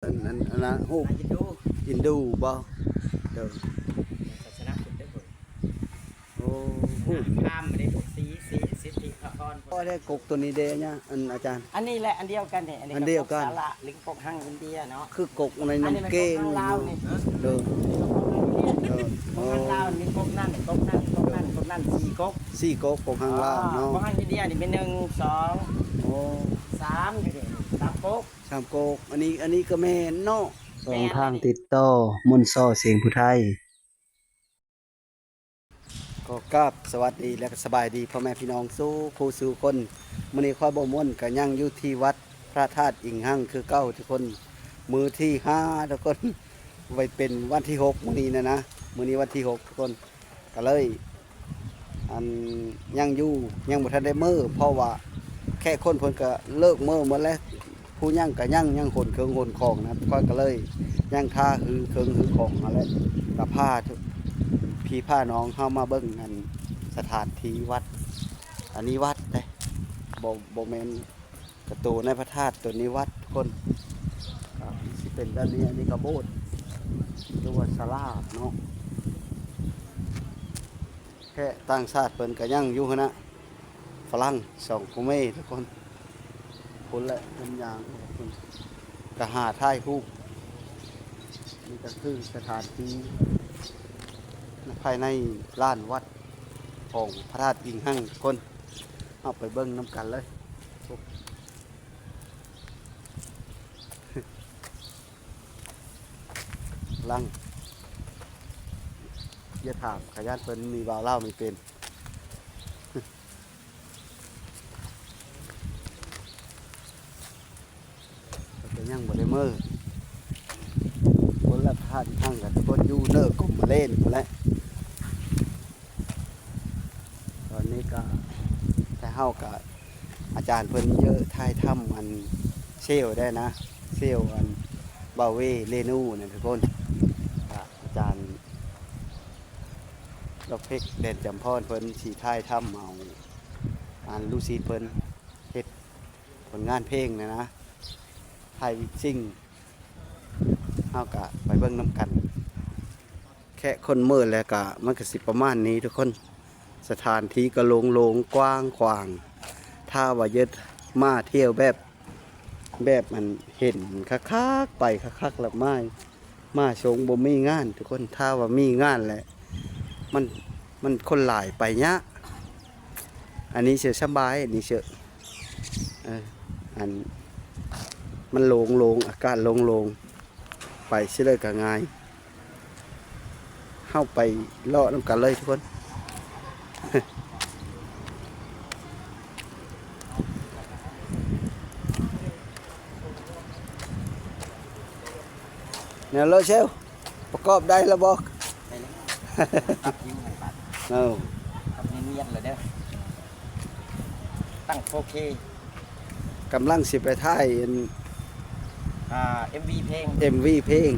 ອັນ ອັນນະ ຮູບ ນະ ຮິນດູ ຮິນດູບໍ່? ໂດຍ ສາສະໜາພຸດເດ້. ໂອ້ ຮູບ ພາມ ບໍ່ໄດ້ພວກສີ ສີ ສິດທິພະພອນ ບໍ່ໄດ້. ກົກໂຕນີ້ເດ້ ອັນອາຈານ? ອັນນີ້ແຫຼະ ອັນດຽວກັນນີ້ ອັນນີ້ ອັນດຽວກັນ ກົກສາລະ ຫຼື ກົກຮັງອິນເດຍເນາະ. ຄືກົກໃນນ້ຳເກງ ອັນນີ້ແມ່ນກົກຮັງລາວນີ້. ໂດຍ ໂດຍ ໂອ້ ກົກຮັງລາວນີ້ ກົກນັ້ນ ກົກນັ້ນ ກົກນັ້ນ ກົກນັ້ນ ສີ່ກົກ ສີ່ກົກ ກົກຮັງລາວເນາະ. ກົກຮັງອິນເດຍນີ້ມີໜຶ່ງ ສອງ ໂອ້ ສາມ ສາມກົກ ສາມກົກ. ອັນນີ້ ອັນນີ້ກໍແມ່ນເນາະ. ສອງທາງຕິດຕໍ່ ມົນຊໍ ສຽງຜູ້ໄທ. ຂໍກາບສະຫວັດດີ ແລະ ກໍສະບາຍດີພໍ່ແມ່ພີ່ນ້ອງສູ່ຜູ້ສູ່ຄົນ. ມື້ນີ້ຂ້ອຍບໍ່ມ່ວນກໍຍັງຢູ່ທີ່ວັດພະທາດອິງຮັງຄືເກົ່າທຸກຄົນ. ມື້ທີຫ້າທຸກຄົນ ໄວ້ເປັນວັນທີຫົກມື້ນີ້ນະນະ. ມື້ນີ້ວັນທີຫົກທຸກຄົນ ກໍເລີຍ ອັນ ຍັງຢູ່ ຍັງບໍ່ທັນໄດ້ເມືອ ເພາະວ່າແຂກຄົນເພິ່ນກໍເລີກເມືອໝົດແລ້ວ. ຜູ້ຍັງກໍຍັງ ຍັງຂົນເຄື່ອງຂົນຂອງນະ. ຂ້ອຍກໍເລີຍຍັງຖ້າຮື້ເຄື່ອງຮື້ຂອງຫັ້ນແຫຼະ. ກໍພາພີ່ພານ້ອງເຮົາມາເບິ່ງ ອັນ ສະຖານທີ່ວັດ. ອັນນີ້ວັດເດ້ ບໍ່ ບໍ່ແມ່ນ ກະໂຕໃນພະທາດ ໂຕໃນວັດຄົນ ກໍຊິເປັນແບບນີ້. ອັນນີ້ກໍໂບດ ຫຼືວ່າສາລາເນາະ. ແຂກຕ່າງຊາດເພິ່ນກໍຍັງຢູ່ຫັ້ນນະ ຝຣັ່ງສອງຜົວເມຍທຸກຄົນ. ພຸ້ນແຫຼະ ເພິ່ນຍ່າງ ກໍຫາຖ່າຍຮູບ. ນີ້ກໍຄືສະຖານທີ່ພາຍໃນລານວັດຂອງພະທາດອິງຮັງທຸກຄົນ. ເຮົາໄປເບິ່ງນຳກັນເລີຍ. ຫຼັງ ຢ່າຖາມ ຂະຢ້ານເພິ່ນມີບ່າວລາວມີເປັນ. ເພິ່ນກໍຍັງບໍ່ໄດ້ເມືອ. ຄົນລະພາດທາງກັນ ຄົນຢູ່ເນີກົມມະເລນພຸ້ນແຫຼະ. ຕອນນີ້ກໍ ແຕ່ເຮົາກໍ ອາຈານເພິ່ນເຢີ ຖ່າຍທຳອັນເຊວໄດ້ນະ ເຊວອັນ ບ່າວເວ ເລນູນະທຸກຄົນ. ອາຈານດອກເພັກ ແດນຈຳພອນ ເພິ່ນຊິຖ່າຍທຳເອົາ ອັນລູກສິດເພິ່ນເຮັດຜົນງານເພງນະນະ ຖ່າຍວິດຊິງ. ເຮົາກະໄປເບິ່ງນຳກັນ. ແຂະຄົນເມີແລ້ວກະ ມັນກະຊິປະມານນີ້ທຸກຄົນ. ສະຖານທີ່ກະໂລ່ງໆ ກວ້າງຂວາງ. ຖ້າວ່າຢາກມາທ່ຽວແບບ ແບບອັນເຫັນຄັກໆ ໄປຄັກໆ ລະມາ ມາຊ່ວງບໍ່ມີງານທຸກຄົນ. ຖ້າວ່າມີງານແຫຼະ ມັນ ມັນຄົນຫຼາຍໄປຍາກ. ອັນນີ້ເຊື່ອສະບາຍ ອັນນີ້ເຊື່ອ ເອີ ອັນ ມັນໂລ່ງໆ ອາກາດໂລ່ງໆ ໄປຊິເລີຍກໍງ່າຍ. ເຮົາໄປເລາະນຳກັນເລີຍທຸກຄົນ. ແນວເລີເຊວ ປະກອບໄດ້ລະບໍ່? ໄດ້ແລ້ວ ປັບຢູ່ໃຫ້ບັດ ເອີ ປັບນຽນໆ ແລ້ວເດີ ຕັ້ງ ໂຟເຄ ກຳລັງຊິໄປຖ່າຍອັນ ອ່າ ເອັມວີ ເພງ ເອັມວີ ເພງ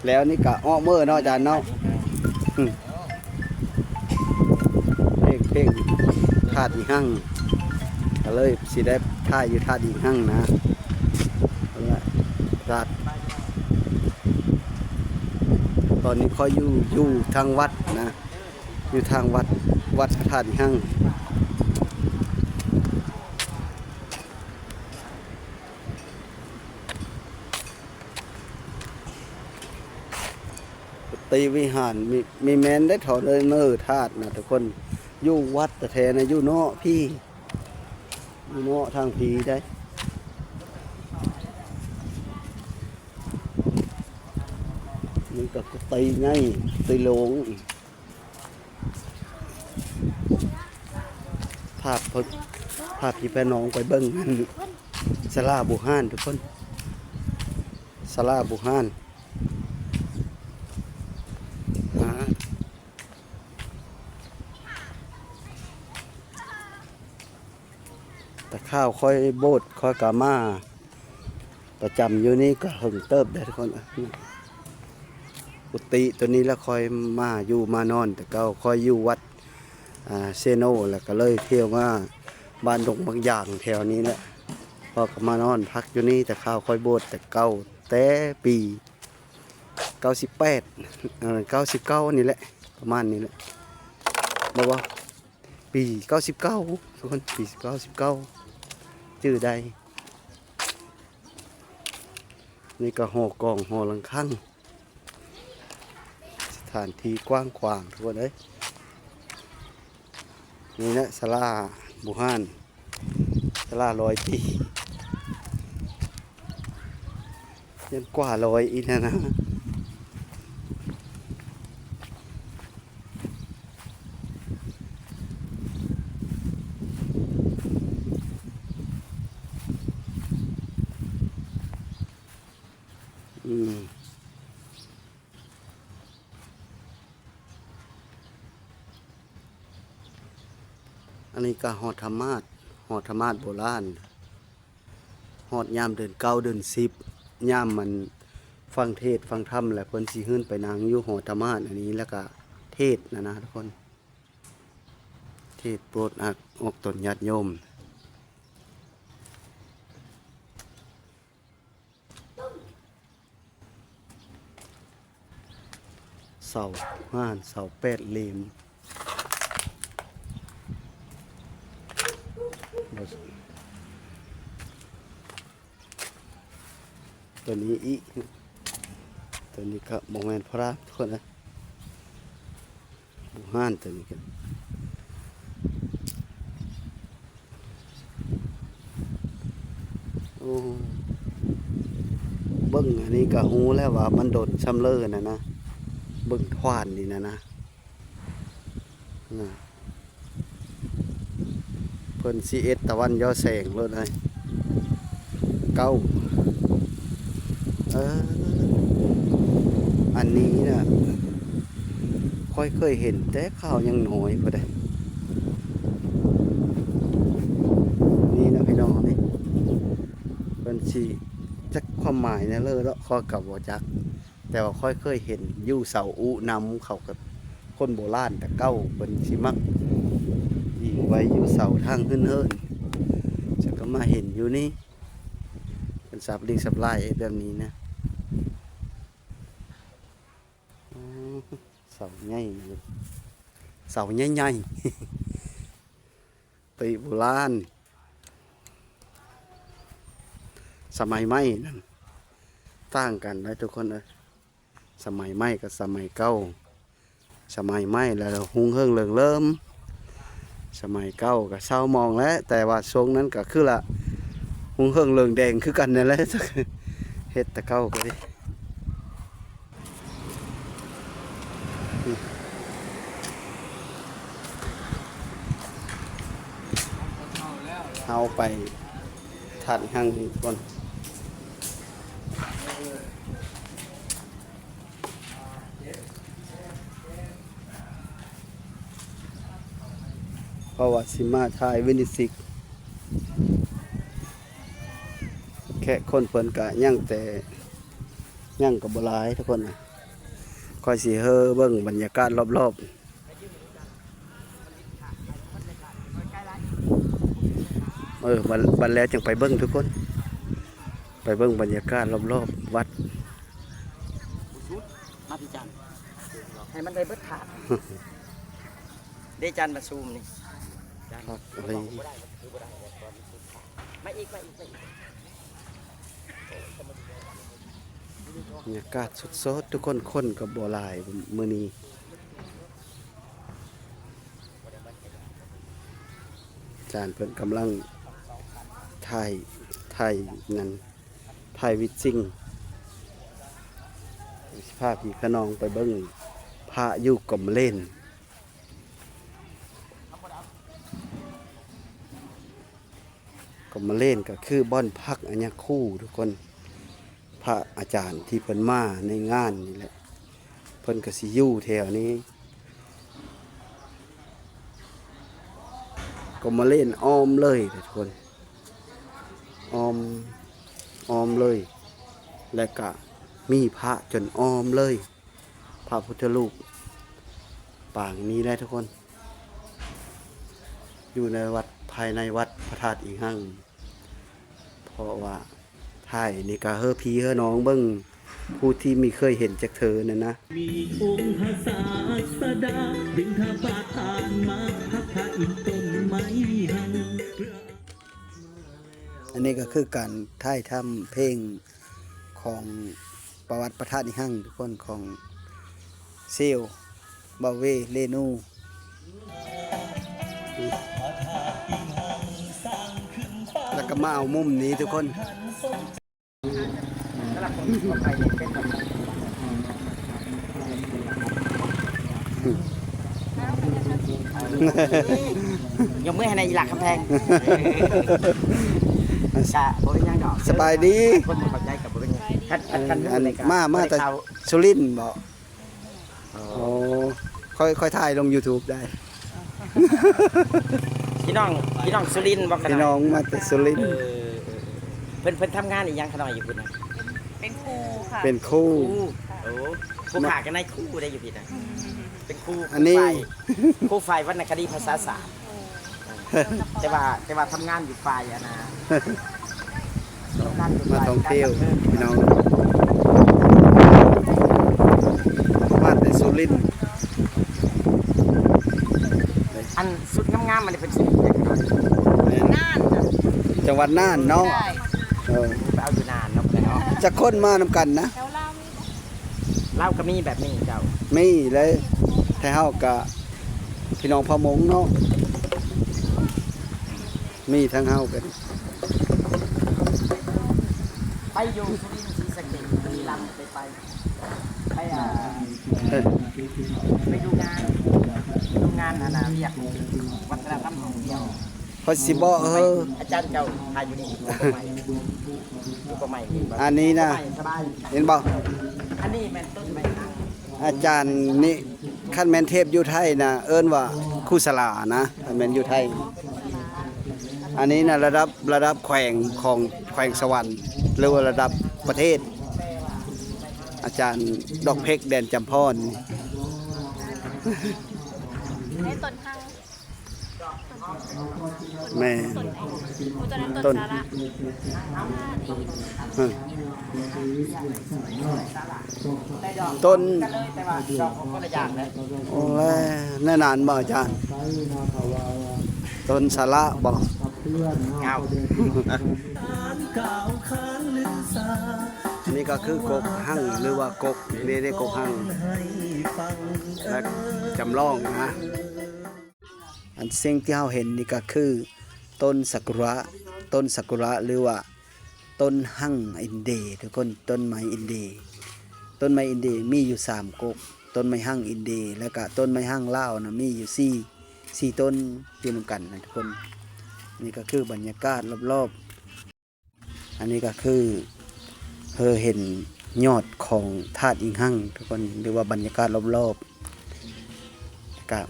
ແລ້ວນີ້ກະອອກເມີເນາະອາຈານເນາະ. ເພງ ເພງທາດອີ່ຮັ່ງ ກໍເລີຍຊິໄດ້ຖ່າຍຢູ່ທາດອີ່ຮັ່ງນະ. ຕອນນີ້ຂ້ອຍຢູ່ ຢູ່ທາງວັດນະ ຢູ່ທາງວັດ ວັດທາດອີ່ຮັ່ງ. ກຸຕິວິຫານ ມີ ມີແມ່ນໄດ້ ເທົ່າເດີເນີທາດນະທຸກຄົນ. ຢູ່ວັດແທ້ໆນະ ຢູ່ເນາະພີ້ ຢູ່ເນາະທາງພີ້ໄດ໋. ນີ້ກໍກຸຕິໃຫຍ່ ກຸຕິໂລງ. ພາ ພາພີ່ພານ້ອງໄປເບິ່ງອັນສາລາບູຮານທຸກຄົນ ສາລາບູຮານ. ແຕ່ຄາວຂ້ອຍໂບດ ຂ້ອຍກໍມາປະຈຳຢູ່ນີ້ກໍເຫິງເຕີບແລ້ວທຸກຄົນ. ກຸຕິໂຕນີ້ລະຂ້ອຍມາຢູ່ມານອນ ແຕ່ເກົ່າຂ້ອຍຢູ່ວັດ ອ່າ ເຊໂນ ແລ້ວກໍເລີຍທ່ຽວມາບ້ານດົງບາງຢາງແຖວນີ້ແຫຼະ. ພໍ່ກໍມານອນພັກຢູ່ນີ້ ແຕ່ຄາວຂ້ອຍບວດແຕ່ເກົ່າ ແຕ່ປີເກົ້າສິບແປດ ເອີ ເກົ້າສິບເກົ້ານີ້ແຫຼະ ປະມານນີ້ແຫຼະ ບໍ່ ບໍ່ ປີເກົ້າສິບເກົ້າ ທຸກຄົນ ປີເກົ້າສິບເກົ້າ ຈື່ໄດ້. ນີ້ກໍຫໍກອງຫໍລັງຄັງ ສະຖານທີ່ກວ້າງຂວາງ ທຸກຄົນເອີຍ. ນີ້ແຫຼະສາລາບູຮານ ສາລາຮ້ອຍປີ ຍັງກວ່າຮ້ອຍອີກຫັ້ນນະ. ອືມ ອັນນີ້ກໍຮອດທຳມາດ ຮອດທຳມາດໂບລານ ຮອດຍາມເດືອນເກົ້າເດືອນສິບ ຍາມມັນຟັງເທດຟັງທຳ ແລ້ວເພິ່ນຊິຂຶ້ນໄປນັ່ງຢູ່ຫໍທຳມາດອັນນີ້ ແລ້ວກະເທດນະນະ ທຸກຄົນ ເທດໂປດອາກອອກຕົນຍາດໂຍມ. ເສົາຫ້າ ເສົາແປດເຫຼັ້ມ ຕົວນີ້ອີກ ຕົວນີ້ກໍບໍ່ແມ່ນພະ ທຸກຄົນເອີຍ. ບູຮານຕົວນີ້ກໍ ໂອ້ ເບິ່ງອັນນີ້ກໍຮູ້ແລ້ວວ່າມັນດົນຊ່ຳເລີນະນະ ເບິ່ງທວານນີ້ນະນະ ນະ. ເພິ່ນຊິເອັດຕາວັນຍໍແສງໂລດເອີຍ ເກົ້າ ເອີ ອັນນີ້ນະ ຂ້ອຍເຄີຍເຫັນແຕ່ຄາວຍັງນ້ອຍພຸ້ນເດ້ ນີ້ນະພີ່ນ້ອງ ນີ້ ເພິ່ນຊິຈັກຄວາມໝາຍແນວເລີເນາະ ຂ້ອຍກໍບໍ່ຈັກ. ແຕ່ວ່າຂ້ອຍເຄີຍເຫັນຢູ່ເສົາອຸນຳ ເຂົາກໍ ຄົນໂບລານແຕ່ເກົ່າເພິ່ນຊິມັກອີງໄວ້ຢູ່ເສົາທາງເຮືອນໆ ຈັ່ງກໍມາເຫັນຢູ່ນີ້ ເພິ່ນສັບລິກສັບລາຍແບບນີ້ນະ. ອືມ ເສົາໃຫຍ່ ເສົາໃຫຍ່ໆ ຕິໂບລານ ສະໄໝໃໝ່ນັ້ນຕ່າງກັນເດີທຸກຄົນເອີຍ. ສະໄໝໃໝ່ກັບສະໄໝເກົ່າ ສະໄໝໃໝ່ແລ້ວຮຸ່ງເຮືອງເລີງເລີມ ສະໄໝເກົ່າກໍເຊົາໝອງແຫຼະ ແຕ່ວ່າຊ່ວງນັ້ນກໍຄືລະຮຸ່ງເຮືອງເລີງແດງຄືກັນນັ້ນແຫຼະ ເຮັດແຕ່ເກົ່າກໍດີ. ເຮົາໄປທາດຮັງກ່ອນ ເພາະວ່າຊິມາຖ່າຍເວນິຊິກ ແຂກຄົນເພິ່ນກະຍັງແຕ່ ຍັງກໍບໍ່ຫຼາຍທຸກຄົນນະ. ຂ້ອຍຊິເຮີເບິ່ງບັນຍາກາດລອບໆ ເອີ ບັດ ບັດແລ້ວຈັ່ງໄປເບິ່ງທຸກຄົນ ໄປເບິ່ງບັນຍາກາດລອບໆວັດ. ມາພີ່ຈັນ ໃຫ້ມັນໄດ້ເບິດຖາດ ເດ້ຈັນມາຊູມນີ້ ຈັນ ຄັກອີ່ຫຼີ ມາອີກ ມາອີກ ມາອີກ. ບັນຍາກາດສົດໆ ທຸກຄົນ ຄົນກໍບໍ່ຫຼາຍມື້ນີ້ ອາຈານເພິ່ນກຳລັງຖ່າຍ ຖ່າຍນັ້ນ ຖ່າຍວິດຊິງ ຊິພາພີ່ຂະນ້ອງໄປເບິ່ງພະຢູ່ກົມມະເລນ. ກົມມະເລນກໍຄືບ່ອນພັກອາຍະຄູ ທຸກຄົນ ພະອາຈານທີ່ເພິ່ນມາໃນງານນີ້ແຫຼະ ເພິ່ນກໍຊິຢູ່ແຖວນີ້. ກົມມະເລນອ້ອມເລີຍທຸກຄົນ ອ້ອມ ອ້ອມເລີຍ ແລະກະມີພະຈົນອ້ອມເລີຍ. ພະພຸດທະຮູບປາງນີ້ແຫຼະທຸກຄົນ ຢູ່ໃນວັດ ພາຍໃນວັດພະທາດອີງຮັງ. ເພາະວ່າຖ່າຍນີ້ກະເຮີຜີເຮີໜອງເບິ່ງ ຜູ້ທີ່ມີເຄີຍເຫັນຈັກເທື່ອນັ້ນນະ. ມີອົງພະສາສະດາ ບິນທະບາດຜ່ານມາ ພັກພະອິນຕົ້ນໄມ້ຮັ່ງ. ອັນນີ້ກໍຄືການຖ່າຍທຳເພງຂອງປະຫວັດພະທາດອີ່ຮັ່ງ ທຸກຄົນ ຂອງເຊວ ບ່າວເວ ເລນູ ແລ້ວກໍມາເອົາມຸມນີ້ທຸກຄົນ. ຍົກມືໃຫ້ແດ່ ອີ່ຫຼ້າຄຳແພງ. ກະບໍ່ເປັນຫຍັງດອກ ສະບາຍດີ. ຄົນບໍ່ເຂົ້າໃຈກໍບໍ່ເປັນຫຍັງ. ຄັນ ຄັນ ຄັນ ອັນ ມາ ມາແຕ່ສຸລິນບໍ? ອໍ ຂ້ອຍ ຂ້ອຍຖ່າຍລົງຢູທູບໄດ້. ພີ່ນ້ອງ ພີ່ນ້ອງສຸລິນບໍ? ພີ່ນ້ອງມາແຕ່ສຸລິນ. ເອີ ເອີ ເອີ ເພິ່ນ ເພິ່ນທຳງານອີ່ຫຍັງຂະນ້ອຍຢູ່ພຸ້ນນະ? ເປັນ ເປັນຄູຄ່ະ. ເປັນຄູ. ໂອ້ ຜູ້ຂ້າກໍນາຍຄູໄດ້ຢູ່ພີ້ນະ. ເປັນຄູ ອັນນີ້ ຄູຝ່າຍ ຄູຝ່າຍວັນນະຄະດີພາສາສາກ. ແຕ່ວ່າ ແຕ່ວ່າທຳງານຢູ່ຝ່າຍອັນນ່າ ມາທ່ອງທ່ຽວພີ່ນ້ອງ ມາແຕ່ສຸລິນ. ອັນຊຸດງາມໆ ອັນນີ້ເປັນສຸດ ແມ່ນ ນ່ານ ຈັງຫວັດນ່ານເນາະ. ເອີ ໄປເອົາຢູ່ນ່ານເນາະ. ຈັກຄົນມານຳກັນນະ? ລາວກໍມີແບບນີ້ເຈົ້າ. ມີເລີຍ ແຕ່ເຮົາກະພີ່ນ້ອງເຜົ່າມົ້ງເນາະ ມີທັງເຮົາກັນ. ໄປຢູ່ສຸລິນ ສີສະເກດ ບຸຣີລຳ ໄປ ໄປ ໄປ ອ່າ ເອີ ໄປດູງານ ດູງານອັນນ່າ ວຽກວັດທະນະທຳທ່ອງທ່ຽວ. ຂ້ອຍຊິບອກເຮີ ອາຈານເຈົ້າຖ່າຍຢູ່ນີ້ ອັນນີ້ນະ ສະບາຍ ເຫັນບໍ່? ອັນນີ້ແມ່ນຕົ້ນໄມ້ ອາຈານນີ້ ຄັນແມ່ນເທບຢູ່ໄທນະ ເອີ້ນວ່າຄູສະຫຼານະ ຄັນແມ່ນຢູ່ໄທ. ອັນນີ້ນະ ລະດັບ ລະດັບແຂວງຂອງແຂວງສະຫວັນ ຫຼືວ່າລະດັບປະເທດ ອາຈານດອກເພັກ ແດນຈຳພອນ. ໃນຕົ້ນຮັງ ແມ່ນ ຕົ້ນ ຕົ້ນສາລະ ເອີ ຕົ້ນ ໂອ້ຍ ແນວນັ້ນບໍ່ອາຈານ? ຕົ້ນສາລະບໍ່? ເອົາ ອັນນີ້ກໍຄືກົກຮັງ ຫຼືວ່າກົກ ເດ ເດ ກົກຮັງ ແລະ ຈຳລອງນະ. ອັນສິ່ງທີ່ເຮົາເຫັນນີ້ກໍຄືຕົ້ນຊາກຸຣະ ຕົ້ນຊາກຸຣະ ຫຼືວ່າຕົ້ນຮັງອິນເດ ທຸກຄົນ ຕົ້ນໄມ້ອິນເດ. ຕົ້ນໄມ້ອິນເດມີຢູ່ສາມກົກ ຕົ້ນໄມ້ຮັງອິນເດ ແລ້ວກະຕົ້ນໄມ້ຮັງລາວນະ ມີຢູ່ສີ່ ສີ່ຕົ້ນຢູ່ນຳກັນນະທຸກຄົນ. ນີ້ກໍຄືບັນຍາກາດລອບໆ. ອັນນີ້ກໍຄືເຮົາເຫັນຍອດຂອງທາດອີ່ຮັ່ງທຸກຄົນ ຫຼືວ່າບັນຍາກາດລອບໆ. ກະ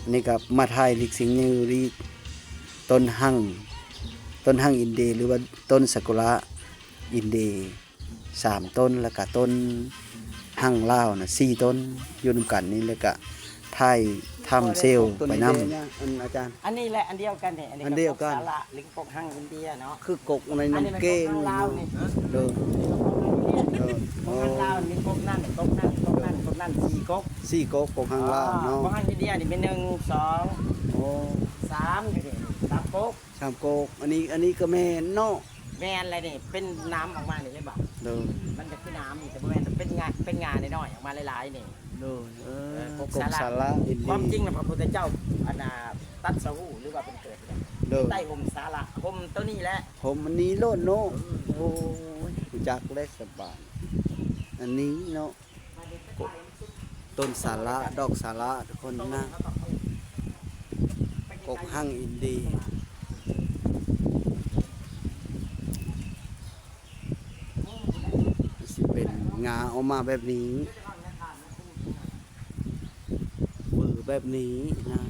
ອັນນີ້ກໍມາຖ່າຍລິກຊິງຍືລີ ຕົ້ນຮັງ ຕົ້ນຮັງອິນເດ ຫຼືວ່າຕົ້ນຊາກຸຣະອິນເດ ສາມຕົ້ນ ແລ້ວກະຕົ້ນຮັງລາວນະ ສີ່ຕົ້ນ ຢູ່ນຳກັນນີ້ ແລ້ວກະຖ່າຍຖ້ຳເຊວໄປນຳ. ອັນນີ້ແຫຼະ ອັນດຽວກັນນີ້ ອັນນີ້ ອັນດຽວກັນ ກໍກົກສາລະ ຫຼືກົກຮັງອິນເດຍເນາະ ຄືກົກໃນນ້ຳເກງ ອັນນີ້ແມ່ນກົກຮັງລາວນີ້ ໂດຍ ກົກຮັງລາວນີ້ ກົກນັ້ນ ກົກນັ້ນ ກົກນັ້ນ ກົກນັ້ນ ສີ່ກົກ ສີ່ກົກ ກົກຮັງລາວເນາະ. ກົກຮັງອິນເດຍນີ້ມີໜຶ່ງ ສອງ ໂອ້ ສາມ ຢູ່ນີ້ ສາມກົກ ສາມກົກ. ອັນນີ້ ອັນນີ້ກໍແມ່ນເນາະ. ແມ່ນແຫຼະນີ້ ເປັນໜາມອອກມານີ້ ເຫັນບໍ່? ໂດຍ ມັນກໍຄືໜາມນີ້ ແຕ່ບໍ່ແມ່ນ ເປັນງາ ເປັນງານ້ອຍໆ ອອກມາຫຼາຍໆນີ້. ໂດຍ ເອີ ເອີ ກົກສາລະ ກົກສາລະອິນເດຍ ຄວາມຈິງນະ ພະພຸດທະເຈົ້າ ອັນນ່າ ຕັດສະຮູ້ ຫຼືວ່າເພິ່ນເກີດຢູ່ໃນ ໂດຍ ໃຕ້ຮົ່ມສາລະ ຮົ່ມໂຕນີ້ແຫຼະ ຮົ່ມອັນນີ້ໂລດເນາະ. ເອີ ໂອ້ຍ ຮູ້ຈັກແລ້ວສະບາຍ ອັນນີ້ເນາະ. ຕົ້ນສາລະ ດອກສາລະ ທຸກຄົນນະ ກົກຮັງອິນເດຍ ຊິເປັນງາອອກມາແບບນີ້ ເປີແບບນີ້ນະ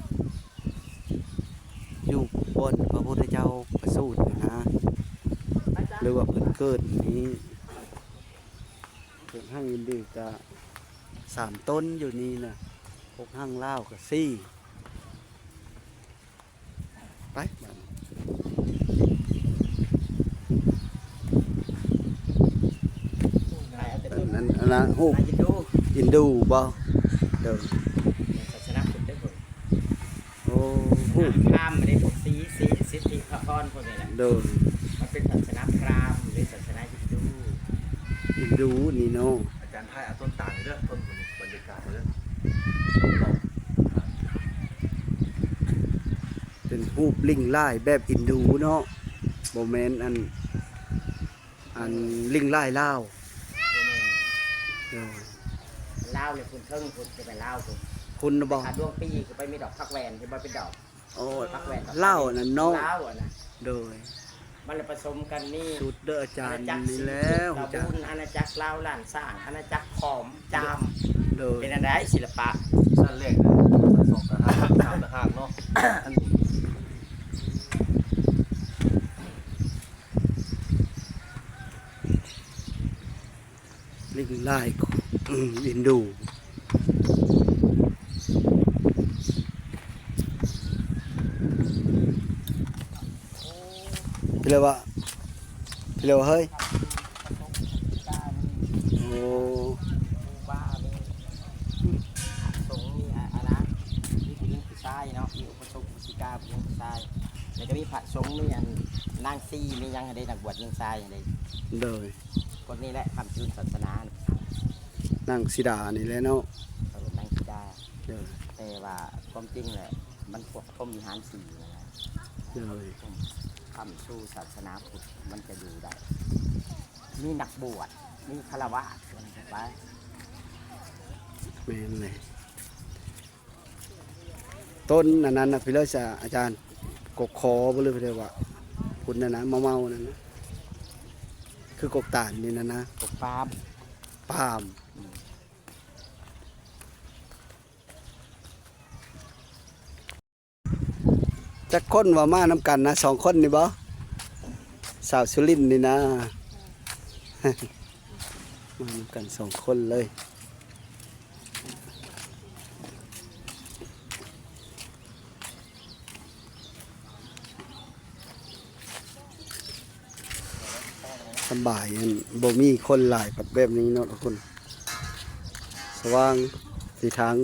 ຢູ່ບ່ອນພະພຸດທະເຈົ້າປະສູດນະ ຫຼືວ່າເພິ່ນເກີດນີ້. ກົກຮັງອິນເດຍກະສາມຕົ້ນຢູ່ນີ້ນະ ກົກຮັງລາວກະສີ່. ໄປ ບາດນີ້ ນະ ຮູບ ສາສະໜາຮິນດູ ຮິນດູບໍ່? ໂດຍ ສາສະໜາພຸດເດ້ພຸ້ນ. ໂອ້ ຮູບ ພາມເດ້ ພວກສີ ສີ ສິດທິພະພອນພວກນີ້ແຫຼະ. ໂດຍ ມັນເປັນສາສະໜາພຣາມ ຫຼື ສາສະໜາຮິນດູ ຮິນດູນີ້ເນາະ. ອາຈານຖ່າຍເອົາຕົ້ນຕານເດີ ຕົ້ນ ບັນຍາກາດເດີ. ເປັນຮູບລິງລາຍແບບຮິນດູເນາະ ບໍ່ແມ່ນອັນ ອັນລິງລາຍລາວ. ບໍ່ແມ່ນ ເອີ ລາວນີ້ພຸ້ນເທິງພຸ້ນ ຈະໄປລາວພຸ້ນ ພຸ້ນນະບໍ່? ຖ້າດວງປີຄືໄປມີດອກຜັກແວ່ນ ທີ່ບໍ່ເປັນດອກ ໂອ້ ຜັກແວ່ນ ລາວອັນນັ້ນເນາະ ລາວອັນນັ້ນ. ໂດຍ ມັນລະປະສົມກັນ ມີ ສຸດເດີອາຈານ ນີ້ແຫຼະ ອານາຈັກສີໂຄດ ລາວບຸນ ອານາຈັກລາວລ້ານຊ້າງ ອານາຈັກຂອມຈາມ. ໂດຍ ເປັນອັນໃດສິລະປະ? ຊັ້ນແລກນະ ຊັ້ນສອງຕ່າງຫາກ ສາມຕ່າງຫາກເນາະ. ລິງລາຍ ເອັນດູ ເພິ່ນເອີ້ນວ່າ ເພິ່ນເອີ້ນວ່າເຮີຍ ໂອ້ ມີຜູ້ຍິງມີຜູ້ຊາຍເນາະ ມີອຸປະສົມອຸປະສິກາຜູ້ຍິງຜູ້ຊາຍ ແລ້ວກໍມີພະສົງ ມີອັນນາງຊີ ມີຫຍັງຫັ້ນເດ້ ນັກບວດຍິງຊາຍຫັ້ນເດ້. ໂດຍ ພວກນີ້ແຫຼະຄ້ຳຈຸນສາສະໜາ ນາງສີດານີ້ແຫຼະເນາະ ເອີ ນາງສີດາ. ໂດຍ ແຕ່ວ່າຄວາມຈິງແຫຼະ ມັນພວກພົມວິຫານສີ່ນະ. ໂດຍ ຄ້ຳສູ່ສາສະໜາພຸດ ມັນຈະຢູ່ໄດ້ ມີນັກບວດ ມີຄາລະວາດ ວ່າຊັ້ນໄປ. ແມ່ນເລີຍ. ຕົ້ນອັນນັ້ນນະ ພີ່ເລີສາ ອາຈານ ກົກຂໍບໍ່ ຫຼືເອີ້ນວ່າ ພຸ້ນນັ້ນນະ ເມົາໆນັ້ນນະ ຄືກົກຕານນີ້ນະນະ ກົກປາມ ປາມ. ອືມ ຈັກຄົນວ່າມານຳກັນນະ ສອງຄົນນີ້ບໍ່? ສາວສຸລິນນີ້ນະ ມານຳກັນສອງຄົນເລີຍ. ສຳບາຍ ອັນ ບໍ່ມີຄົນຫຼາຍແບບນີ້ເນາະທຸກຄົນ ສະຫວ່າງ ທິດທາງ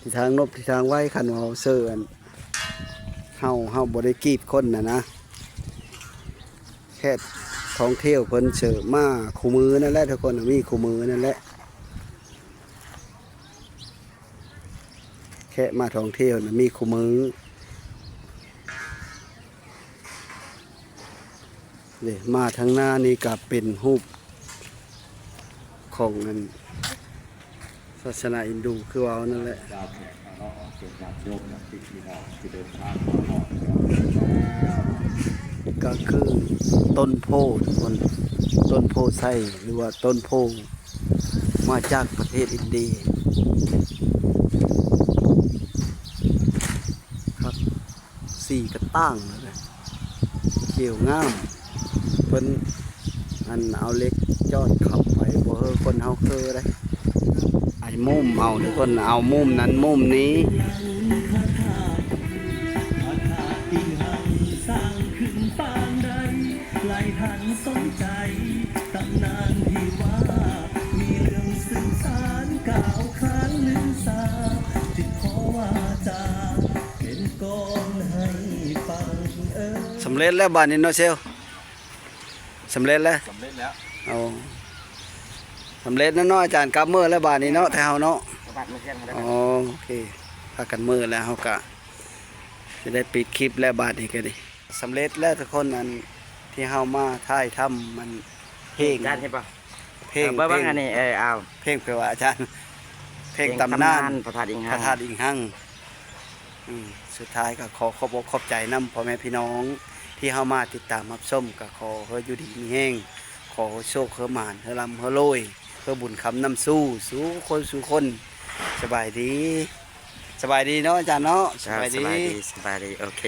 ທິດທາງນົບ ທິດທາງໄວ. ຄັນວ່າເຮົາເຊີ ອັນ ເຮົາ ເຮົາບໍ່ໄດ້ກີດຄົນນະນະ ແຂກທ່ອງທ່ຽວເພິ່ນເຊີມາຄູ່ມື້ນັ້ນແຫຼະທຸກຄົນ ມີຄູ່ມື້ນັ້ນແຫຼະ ແຂກມາທ່ອງທ່ຽວນະມີຄູ່ມື້. ເດ້ ມາທາງໜ້ານີ້ກະເປັນຮູບຂອງອັນສາສະໜາອິນດູຄືເວົ້ານັ້ນແຫຼະ ກະຄືຕົ້ນໂພທຸກຄົນ ຕົ້ນໂພໄຊ ຫຼືວ່າຕົ້ນໂພ ມາຈາກປະເທດອິນເດຍ ຄັກ ສີກະຕ່າງເລີຍ ຂຽວງາມ ເພິ່ນ ອັນ ເອົາເຫຼັກຈອດຄ້ຳໄວ້ ບໍ່ເຮີ້ ຄົນເຮົາຄືໄດ໋ ໄອ້ມຸມເອົາ ທຸກຄົນ ເອົາມຸມນັ້ນມຸມນີ້. ສຳເລັດແລ້ວບາດນີ້ເນາະເຊວ ສຳເລັດແລ້ວ ສຳເລັດແລ້ວ ເອົາ ສຳເລັດແລ້ວເນາະອາຈານ ກັບເມືອແລ້ວບາດນີ້ເນາະ ແຕ່ເຮົາເນາະ ໂອເຄ ພາກັນເມືອແລ້ວ ເຮົາກະຊິໄດ້ປິດຄລິບແລ້ວບາດນີ້ກະດີ. ສຳເລັດແລ້ວທຸກຄົນ ອັນທີ່ເຮົາມາຖ່າຍທຳ ມັນເພງ ເພງ ເອີ ເພງ ເພງ ເພງ ເພງ ເພງ ເພງ ເພງ ເພງຕຳນານ ຕຳນານພະທາດອິງຮັງ ພະທາດອິງຮັງ. ອືມ ສຸດທ້າຍກໍຂໍຂອບອົກຂອບໃຈນຳພໍ່ແມ່ພີ່ນ້ອງທີ່ເຮົາມາຕິດຕາມຮັບຊົມ ກໍຂໍໃຫ້ຢູ່ດີມີແຮງ ຂໍໃຫ້ໂຊກໃຫ້ໝານ ໃຫ້ລ່ຳໃຫ້ລວຍ ໃຫ້ບຸນຄຳນຳສູ່ ສູ່ຄົນສູ່ຄົນ. ສະບາຍດີ ສະບາຍດີເນາະອາຈານເນາະ ສະບາຍດີ ສະບາຍດີ ສະບາຍດີ ໂອເຄ.